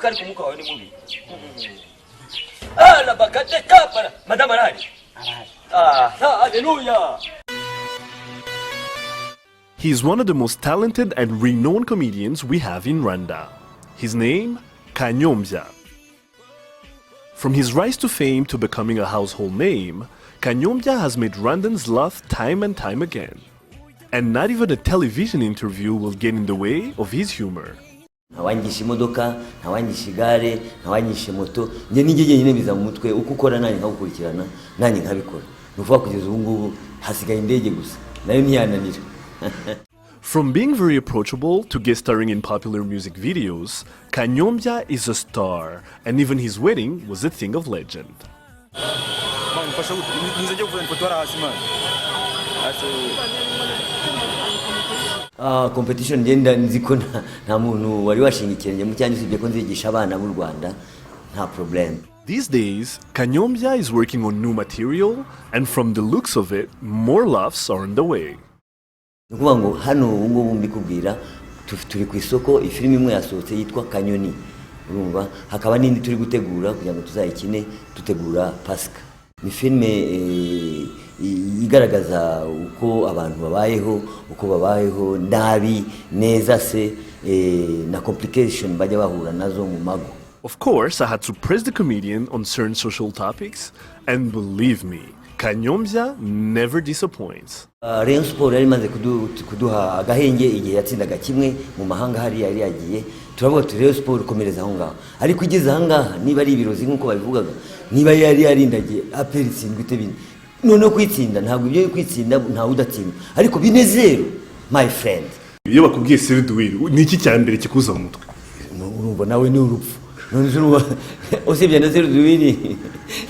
Ariko umwuka wawe ni mubi. Ah, la bakate kapara madamu arahari. Ah, haleluya. He is one of the most talented and renowned comedians we have in Rwanda. His name? Kanyombya. From his rise to fame to becoming a household name, Kanyombya has made Rwandans laugh time and time again. And not even a television interview will get in the way of his humor. Ntawangisha imodoka, ntawangisha igare, ntawangisha moto. Njye nijye jyenyine biza mu mutwe, uko ukora nanjye nkagukurikirana, nanjye nkabikora. Ni ukuvuga kugeza ubu ngubu hasigaye indege gusa, nayo ntiyananira. From being very approachable to guest starring in popular music videos, Kanyombya is a star, and even his wedding was a thing of legend. Man, mfasha gute nize njye gufata ifoto hariya hasi, man? Hasi. Ah, competition ngenda nzi ko nta muntu wari washinga ikirenge mu cyanjye, usibye ko nzigisha abana b'u Rwanda, nta problem. These days, Kanyombya is working on new material, and from the looks of it, more laughs are on the way. Ni ukuvuga ngo hano ubu ngubu mbikubwira, turi ku isoko, ifilimi imwe yasohotse yitwa Kanyoni, urumva, hakaba n'indi turi gutegura kugira ngo tuzayikine dutegura Pasika. Ni filime igaragaza uko abantu babayeho, uko babayeho nabi, neza se, na complication bajya bahura nazo mu mago. Of course, I had to press the comedian on certain social topics, and believe me, Kanyombya never disappoints. Rayon Sport yari imaze kuduha agahenge igihe yatsindaga kimwe mu mahanga hariya yari yagiye, turavuga tuti: "Rayon Sport, komereza aho ngaho." Ariko igeze aha ngaha, niba ari ibirozi nk'uko babivugaga, niba yari yarindagiye, APR itsindwa ite 4? Noneho kwitsinda, ntabwo ibyo kwitsinda, ntawe udatsinda, ariko 4-0, my friend. Iyo bakubwiye Seruduwiri, ni iki cya mbere kikuza mu mutwe? Urumva nawe ni urupfu. None se urumva, usibye na seruduwiri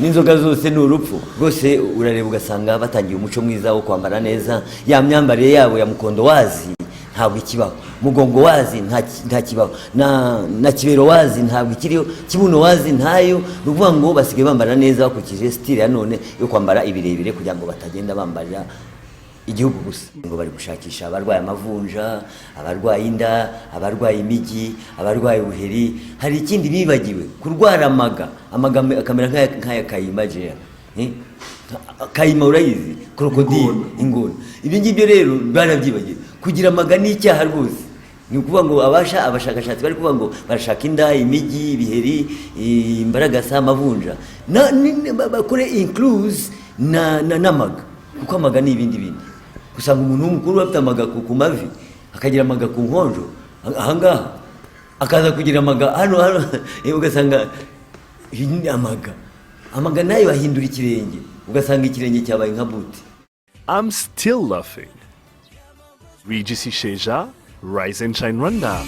n'inzoga zose ni urupfu rwose. Urareba ugasanga batangiye umuco mwiza wo kwambara neza. Ya myambarire yabo ya mukondo wazi ntabwo ikibaho, mugongo wazi nta kibaho, na kibero wazi ntabwo ikiriho, kibuno wazi ntayo. Ni ukuvuga ngo basigaye bambara neza bakurikije style ya none yo kwambara ibirebire, kugira ngo batagenda bambarira igihugu gusa ngo bari gushakisha abarwaye amavunja, abarwaye inda, abarwaye imijyi, abarwaye ubuheri. Hari ikindi bibagiwe: kurwara amaga. Amaga akamera nk'aya kayima jeya. Eh? Kayima urayizi, crocodile, ingona. Ibyo ngibyo rero barabyibagiwe. Kugira amaga ni icyaha rwose. Ni ukuvuga ngo abasha abashakashatsi bari kuvuga ngo barashaka inda, imijyi, ibiheri, imbaragasa, amavunja, bakore incluse na n'amaga, kuko amaga ni ibindi bintu. Usanga umuntu w'umukuru afite amaga ku mavi, akagira amaga ku nkonjo ahangaha, akaza kugira amaga hano hano, ugasanga iyi ni amaga. Amaga nayo ahindura ikirenge, ugasanga ikirenge cyabaye nka buti. I'm still laughing. Regis Isheja, Rise and Shine Rwanda.